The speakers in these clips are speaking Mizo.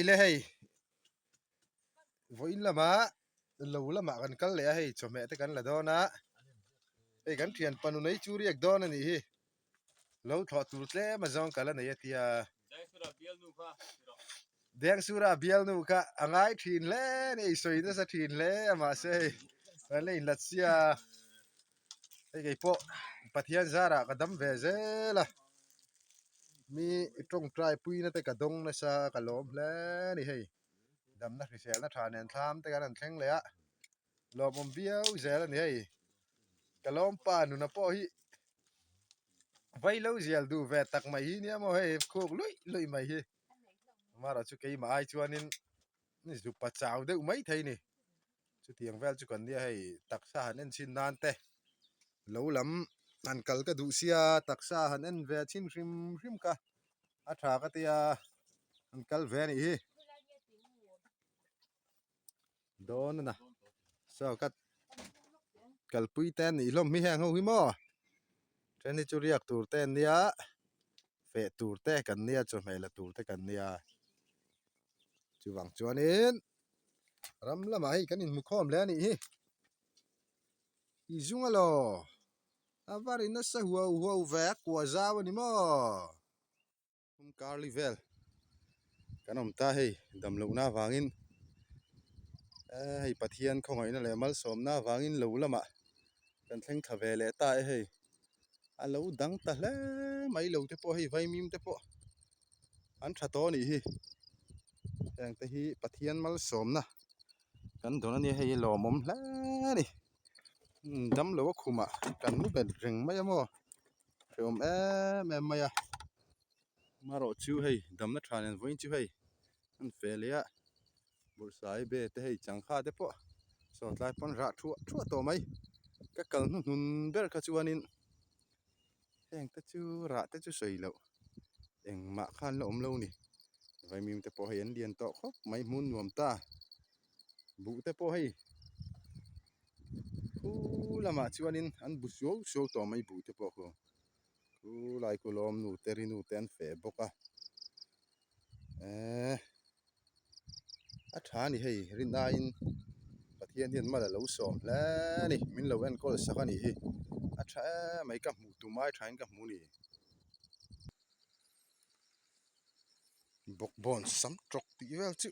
le hei vawiin lamah lo lamah kan kal leh a hei chawhmeh te kan la dawn a hei kan thian pa nunei chu riak dawn a nih hi lo thlawh tur tlem a zawng kal a nei a tia Dengsura bialnu kha a ngai thin hle a ni sawi nasa thin hle a mahse hei kan la inlat sia hei kei pawh Pathian zarah ka dam ve zel a mi tawngtai puina te ka dawng nasa ka lawm hle a ni hei damna hriselna tha nen thlam te kan han thleng leh a lawmawm viau zel a ni hei ka lawmpa nuna pawh hi vailo zial duh ve tak mai hi nia maw hei khuk luih luih mai hi amaherawh chu keimah ai chuanin zupa chau deuh mai thei a ni chutiang vel chu kan nia hei taksa han en chhin nan te lo lam han kal ka duh sia taksa han en ve chhin hrim hrim kha a tha ka tia an kal ve a nih hi. Dawn a na saw ka kalpui te an nih hlawm hi heng ho hi maw then hi chu riak tur te an nia feh tur te kan nia chawhmeh la tur te kan nia chuvang chuanin ram lamah hei kan inhmu khawm hle a nih hi i zung alaw a var in nasa huau huau ve a kua zau a ni maw. Kum karli vel kan awm ta hei dam lohna avangin eh hei Pathian khawngaihna leh malsawmna avangin lo lamah kan thleng thla ve leh ta e hei a lo dang ta hle mai lo te pawh hei vaimim te pawh an tha tawh a nih hi heng te hi Pathian malsawmna kan dawn a nia hei lawmawm hle a ni dam lo a khumah kan mu bet reng mai a maw. Hrehawm em em mai a marawh chu hei damna tha nen vawiin chu hei an fe leh a bawrhsai be te hei changkha te pawh saw tlai pawn rah thuah thuah tawh mai ka kal hnuhnun ber kha chuanin heng te chu rah te chu sawi loh engmah khan la awm lo ni vaimim te pawh hei an lian tawh khawp mai hmun nuam ta buh te pawh hei. Khu lamah chuanin an bu suau suau tawh mai bu te pawh khu khu lai khu lawm nu te ri nu te an feh bawk a eee a tha a ni hei rin aiin Pathian hian mal a lo sawm hle a ni min lo enkawl sak a nih hi a tha em mai ka hmuh tum ai thain ka hmu a ni. Bawkbawn sam tawk tih vel chu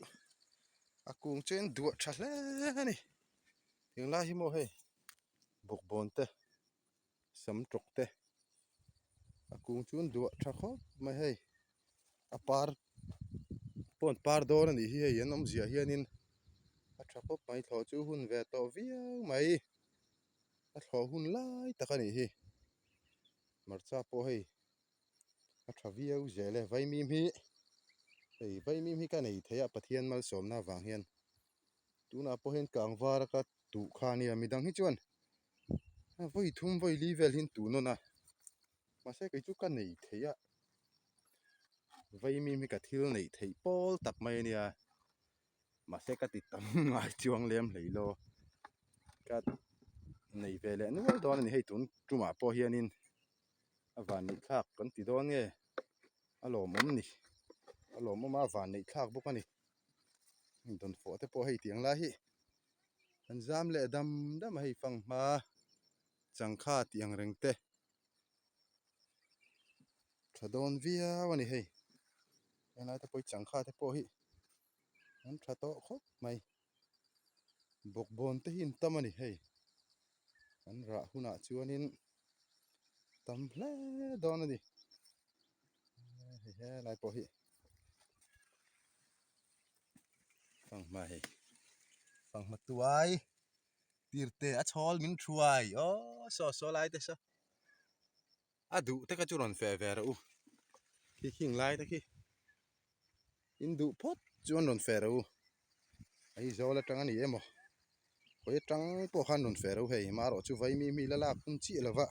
a kung chu a duah tha hle a ni. Tunlai hi maw hei bawkbawn te sam tawk te a kung chu an duah tha khawp mai hei a par pawh an par dawn a nih hi hei an awmzia hianin a tha khawp mai thlawh chu hun ve tawh viau mai a thlawh hun lai tak a nih hi hmarcha pawh hei a tha viau zel e vaimim hi hei vaimim hi ka nei thei a Pathian malsawmna avang hian. Tunah pawh hian kang var a ka tuh kha a nia midang hi chuan vawi thum vawi li vel hi an tuh nawn a mahse kei chu ka nei thei a vaimim hi ka thil neih theih pawl tak mai a nia mahse ka ti tam ngai chuang lem hlei lo ka nei ve leh nual dawn a ni hei tun tumah pawh hianin a van neih thlak kan ti dawn nge a lawmawm ni a lawmawm a a van neih thlak bawk a ni. Dawnfawh te pawh hei tiang lai hi an zam leh dam dam a hei fanghma changkha tih ang reng te tha dawn viau a ni hei helai te pawh hi changkha te pawh hi an tha tawh khawp mai bawkbawn te hi an tam a ni hei an rah hunah chuanin tam hle dawn a ni hei helai pawh hi. Fanghma hei fanghma tuai tir te a chhawl min thuai aw saw saw lai te saw a duh te kha chu rawn feh ve rawh u khi khing lai te khi in duh phawt chuan rawn feh rawh u Aizawl atang a ni emaw khawi atang pawh khan rawn feh rawh u hei marawh chu vaimim hi la lak hun chiah lo va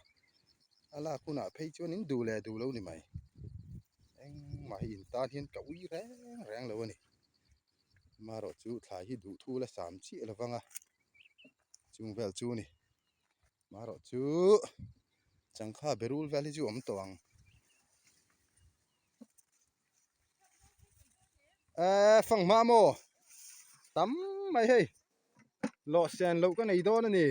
a lak hunah phei chuan in duh leh duh lo ni mai engmah hi in tan hian ka ui reng reng lo a ni marawh chu thlai hi duh thu la sam chiah lo vang a chung vel chu a ni marawh chu changkha berul vel hi chu a awm tawh ang. Eee fanghma maw tam mai hei lawh sen loh ka nei dawn a ni.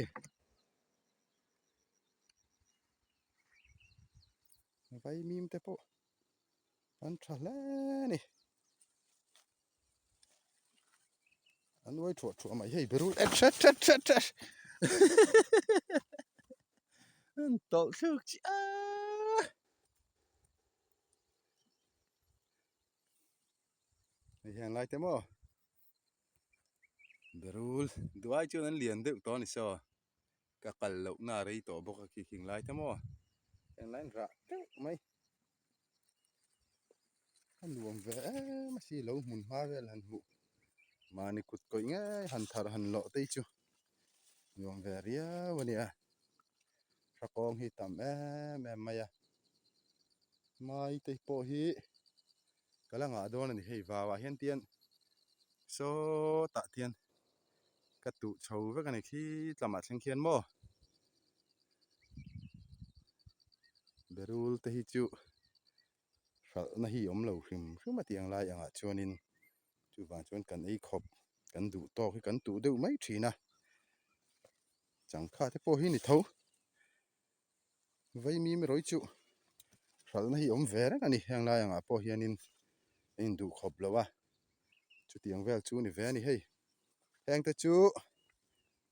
Vaimim te pawh an tha hle a ni. An uai thuah thuah mai hei berul et hret hret hret hret an tawlh thluk chi a. Hei hian lai te maw berul duai chuan an lian deuh tawh a ni saw ka kal loh na a rei tawh bawk a khi khing lai te maw heng lai an rah teuh mai a nuam ve em a si lo hmun hma vel han hmuh mahni kut kawih ngei han thar han lawh te hi chu nuam ve riau a nia hrakawng hi tam em em mai a mai te pawh hi ka la ngah dawn a ni hei vauah hian tian sawtah tian ka tuh chho vek a ni khi tlamah thleng khian maw berul te hi chu hralhna hi awm lo hrim hrim a tih ang lai angah chuanin chuvang chuan kan ei khawp kan duh tawk hi kan tuh deuh mai thin a changkha te pawh hi ni tho vaimim erawh hi chu hralhna hi awm ve reng a ni heng lai angah pawh hianin a induh khawp lo a chutiang vel chu a ni ve a ni hei heng te chu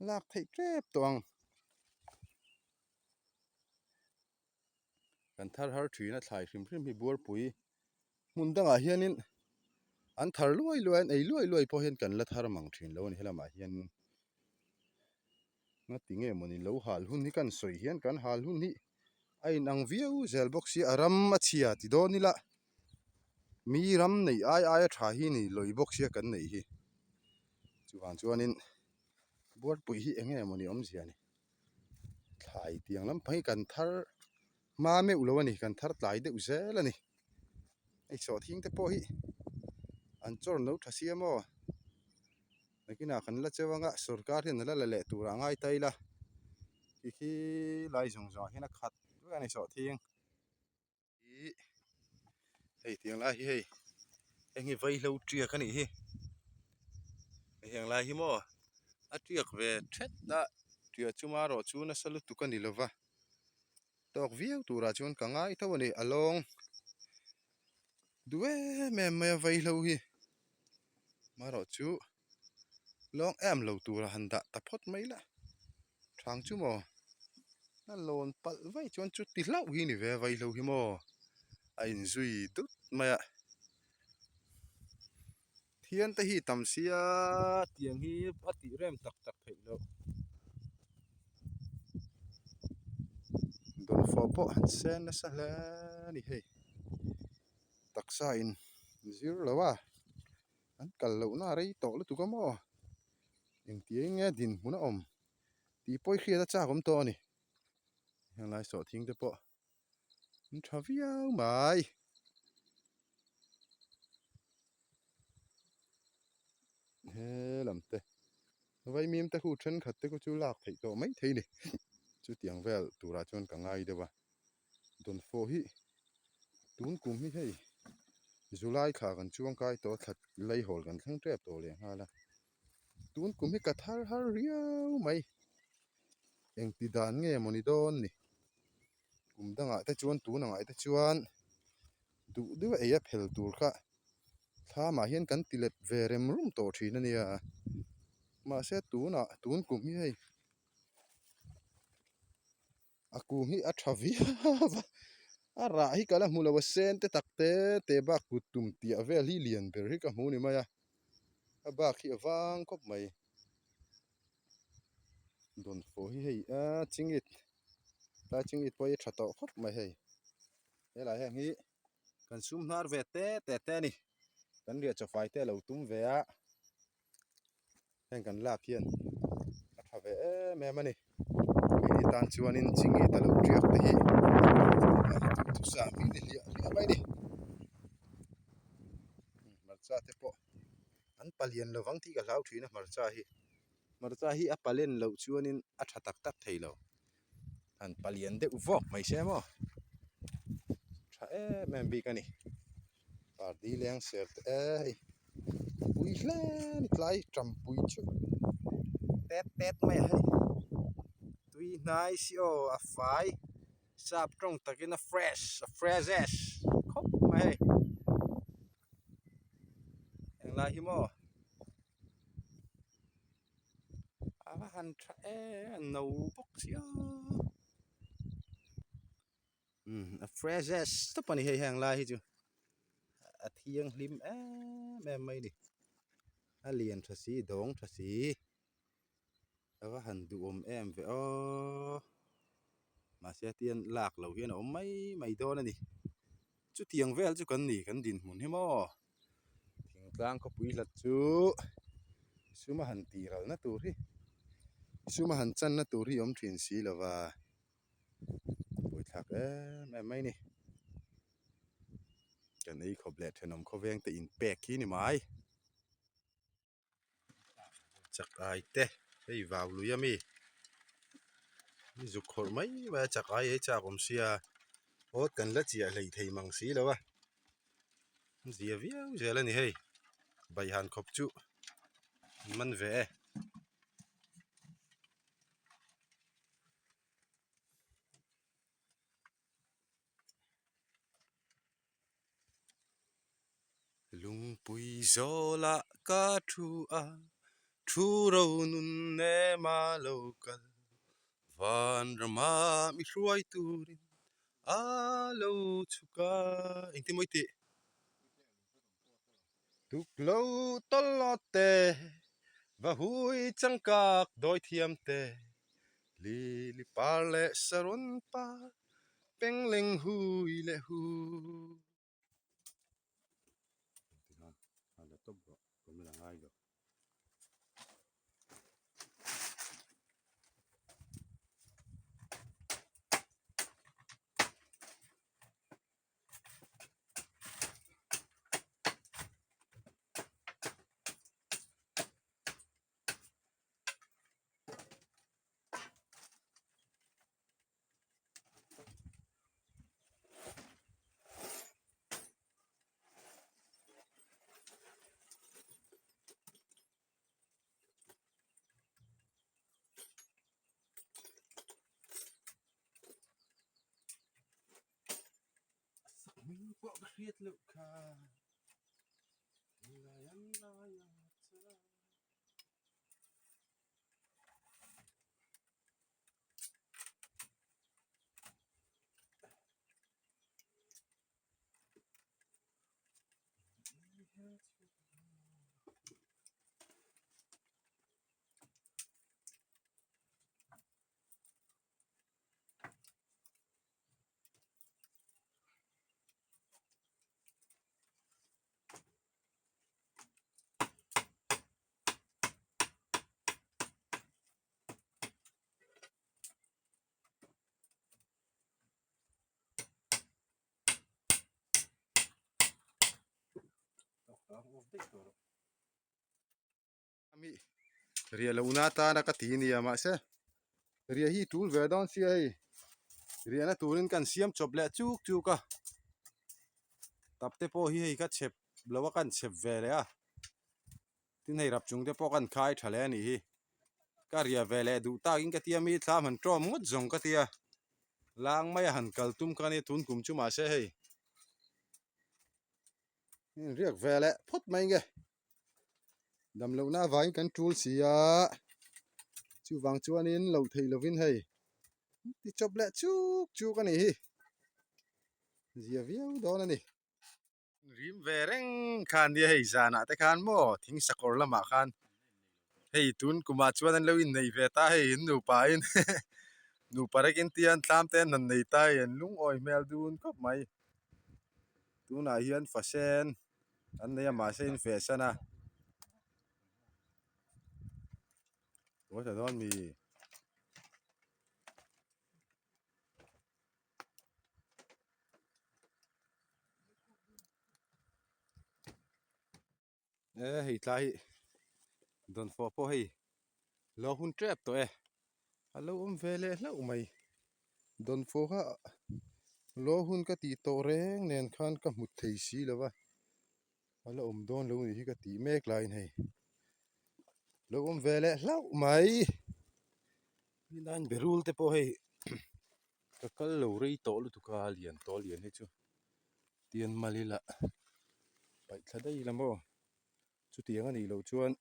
lak theih tep tawh ang. Kan thar har thin a thlai hrim hrim hi buarpui hmun dangah hianin an thar luai luai an ei luai luai pawh hian kan la thar mang thin lo a ni helamah hianin nga tinge mawni lo hal hun hi kan sawi hian kan hal hun hi a inang viau zel bawk sia a ram a chhia ti dawn ila mi ram neih ai aia tha hi ni lawi bawk sia kan neih hi chuvang chuanin buarpui hi eng nge mawni awmzia ni. Thlai tiang lampang hi kan thar hma meuh lo a ni kan thar tlai deuh zel a ni hei sawhthing te pawh hi an chawr no tha sia maw nakinah kan la cheu anga sorkar hian a la la leh turah a ngai ta ila khi khi lai zawng zawngah hian a khat vek a ni sawhthing. Ih hei tiang lai hi hei heng hi vaihlo tiak a nih hi hei heng lai hi maw a tiak ve thet a tiah chu marawh chu nasa lutuk a ni lova tawk viau turah chuan ka ngai tho a ni a lawng duh em em mai a vaihlo hi marawh chu. Lawng em lo tura han dah ta phawt mai la thang chu maw a lawn palh vaih chuan chuti hlauh hi ni ve vaihlo hi maw a inzui dut mai a thian te hi tam sia tiang hi a tih rem tak tak theih loh dawnfawh pawh han sen nasa hle a ni hei taksa in zir lo a. An kal lohna a rei tawh lutuk a maw? Engtia eng nge dinhmun a awm tih pawh i hriat a chak awm tawh a ni. Henglai sawhthing te pawh an tha viau mai. He lam te vaimim te khu thenkhat te khu chu lak theih tawh mai thei a ni. Chutiang vel turah chuan ka ngai deuh a. Dawnfawh hi tun kum hi hei July thla kan chuang kai tawh a thla laihawl kan thleng tep tawh leh nghal a tun kum hi ka thar har riau mai engti dan nge mawni dawn ni kum dangah te chuan tun angah te chuan duh deuh a ei a phel tur kha thlamah hian kan ti let ve rem rum tawh thin a nia mahse tunah tun kum hi hei. A kung hi a tha viau a a rah hi ka la hmu lo a sen te tak te te bak kut tum tiah vel hi lian ber hi ka hmu ni mai a a bak hi a vang khawp mai dawnfawh hi hei a chingit tlai chingit pawh hi a tha tawh khawp mai hei helai heng hi kan sum hnar ve te te te a ni kan riah chaw fai te a lo tum ve a. Heng kan lak hian a tha ve em em a ni. Keini tan chuanin chingi ta lo tiak te hi thusa hming ni hliah hliah mai a ni. Hmarcha te pawh an palian lovang tih ka hlau thin a hmarcha hi. Hmarcha hi a palen loh chuanin a tha tak tak thei lo. Han palian deuh vawk mai se maw tha em em bik a ni. Pardi leng ser te e hei. hle a ni tlai tampui chu tet tet mai a hei tui hnai si aw a fai sap tawng takin a fresh a freshes khawp mai hei englai hi maw a va han tha em a no bawk sia umm a freshes tawp a ni hei heng lai hi chu a thianghlim em em mai a ni a lian tha si dawng tha si a va han duhawm em ve aw mahse tian lak loh hian a awm mai mai dawn a ni chutiang vel chu kan ni kan dinhmun hi maw thingtlang khawpui hlat chu suma han tih ralna tur hi suma han channa tur hi awm thin si lova. Buaithlak em em mai a ni kan ei khawp leh thenawm khawveng te inpek hi ni mai chak ai te hei vau lui ami zuk khawrh mai mai a chak ai ei chak awm sia awt kan la chiah hlei thei mang si lo a zia viau zel a ni hei baihan khawp chu an man ve e. Lungpui zawlah ka thu a, thu ro nun nem a lo kal. Vanrama mi hruai turin a lo chhuk a. Engtin mawi tih? Tuklo tawlawt te, va hui changkak dawi thiam te, Lili par leh sarawn par, pengleng hui leh hu. Hming pawh ka hriat loh kha lai an lai a cha. Riah lohna atana ka ti nia mahse riah hi tul ve dawn sia hei riahna turin kan siam chawp leh chuk chuk a tap te pawh hi hei ka chhep lo a kan chhep ve leh a tin hei rap chung te pawh kan khai tha leh a nih hi ka riah ve leh duh takin ka tia mi thlam han tawm ngawt zawng ka tia lang mai a han kal tum kha ania tun kum chu mahse hei riak ve leh phawt mai nge. Dam lohna avangin kan tul si a, chuvang chuanin loh theih lovin hei ti chawp leh chuk chuk a nih hi, zia viau dawn a ni. Rim ve reng kha ania hei zanah te khan maw thing sakawr lamah khan hei tun kumah chuan an lo innei ve ta hei in nupa in nupa rekin tian tlam te an han nei ta hei an lungawi hmel dun khawp mai tunah hian fasen. An nei a mahse in feh san a. Tuai ta dawn mi. E hei tlai hi dawnfawh pawh hei lo hun tep tawh e. A lo awm ve leh hlauh mai. Dawnfawh kha lo hun ka tih tawh reng nen khan ka hmu thei si lo va. A la awm dawn lo nih hi ka tih mek laiin hei lo awm ve leh hlauh mai helaiin berul te pawh hei ka kal lo rei tawh lutuk a lian tawh lian hi chu tian mal ila paih thla daih ila maw chutiang a nih loh chuan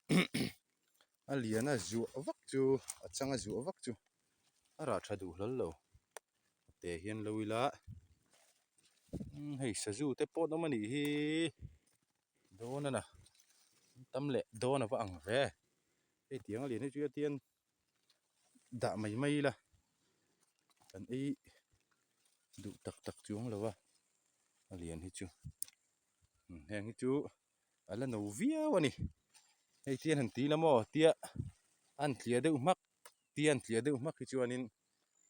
a lian a zuah vak chu a chang a zuah vak chu a rah tha duh hlawl lo. Te hian lo ila umm hei sazu te pawh an awm a nih hi dawn a na an tam leh dawn a va ang ve hei tiang a lian hi chu hetian dah mai mai ila kan ei duh tak tak chuang lo a a lian hi chu heng hi chu a la no viau a ni hei tian han ti ila maw tia an tliah deuh hmak tia an tliah deuh hmak hi chuanin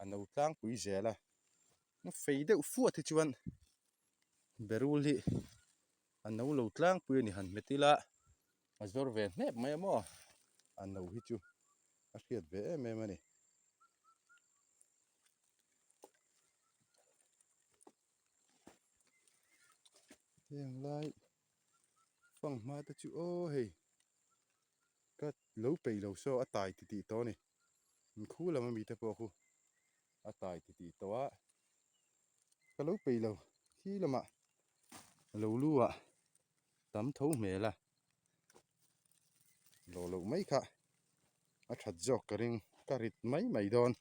a no tlangpui zel a a fei deuh fuat hi chuan berul hi a no lo tlangpui a ni han hmet ila a zawr ve hnep mai a maw a no hi chu a hriat ve em em a ni. Heng lai fanghma te chu aw hei ka lo peih lo saw a tai ti tih tawh a ni inkhu lam ami te pawh khu a tai ti tih tawh a ka lo peih lo khi lamah lo lu ah tam tho hmel a lawh loh mai kha a that zawk ka ring ka rit mai mai dawn.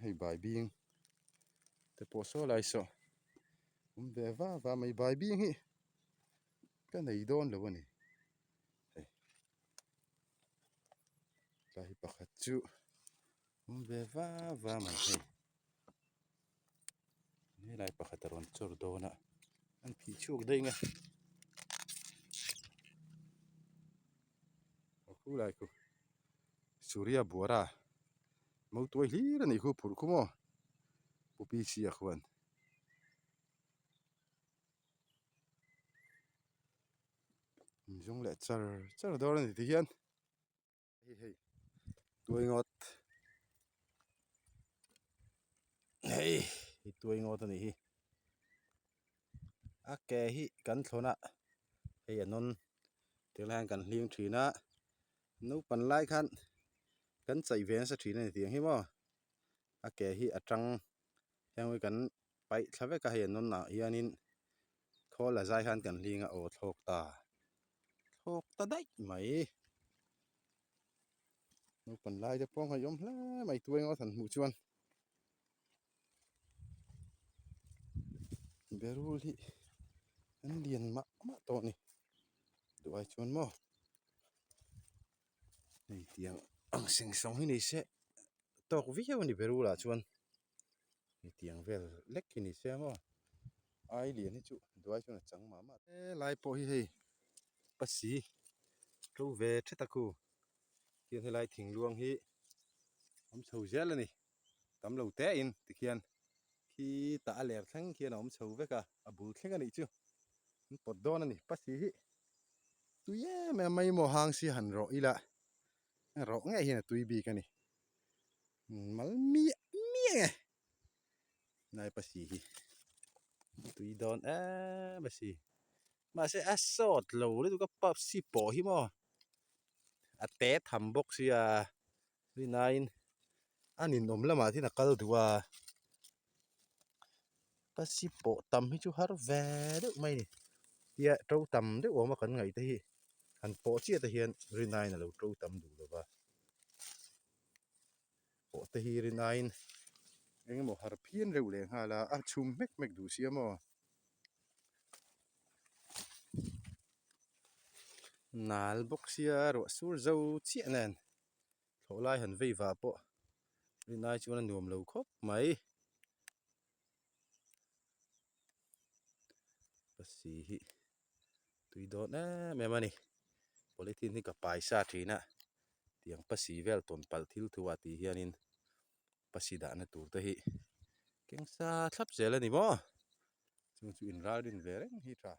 Hei bai bing te pawh saw lai saw awm ve va va mai bai bing hi ka nei dawn lo a ni hei tlai hi pakhat chu awm ve va va mai hei helai pakhat a rawn chawr dawn a an phih chhuak daih ang e aw khulai khu Surya Buara Mautuai hlir a nih khu phurh khu maw Pu PC a khuan in zawng leh char char dawn a ni ti hian hei hei tuai ngawt hei hei tuai ngawt a nih hi a ke hi kan thlawn a hei a nawn tilai hian kan hling thin a Naupan lai khan kan chaih ve nasa thin a ni tih ang hi maw a ke hi a tang heng hi kan paih thla vek a hei a nawn ah hianin khawl a zai khan kan hling a aw thlawk ta thlawk ta daih mai naupan lai te pawh a ngaihawm hle mai tu engemaw han hmuh chuan berul hi an lian mah mah tawh a ni duh ai chuan maw. Hei tiang ang seng sawng hi ni se tawk viau a ni berul ah chuan hei tiang vel lek hi ni se maw ai lian hi chu duai chuan a chang mah mah helai pawh hi hei pasi to ve thet a khu khian helai thingluang hi awm chho zel a ni tam lo te in tikhian khitah a ler thleng khian a awm chho vek a a bul thleng a nih chu an pawt dawn a ni pasi hi. Tui em em mai maw hang si han rawh ila rawh ngei hian a tui bik a ni mal miah miah nge nai pasi hi tui dawn em a si mahse a sawt lo lutuk a pasi pawh hi maw a te tham bawk sia rinaiin a ninawm lamah hian a kal duh a. Pasi pawh tam hi chu har ve deuh mai a ni tia to tam deuh awm a kan ngaih te hi han pawh chiah te hian rinaiin a lo to tam duh lo va pawh te hi rinaiin eng emaw har phian reuh leh nghal a a chhum hmek hmek duh sia maw nal bawk sia ruah sur zo chiah nen. Thlawh lai han vei vah pawh rinai chuan a nuam lo khawp mai. Pasi hi tui dawn em em a ni. Polythene hi ka pai sa thin a tiang pasi vel tawn palh thil thu ah tih hianin pasi dahna tur te hi keng sa thlap zel a ni maw. Chung chu inralrin ve reng hi tha.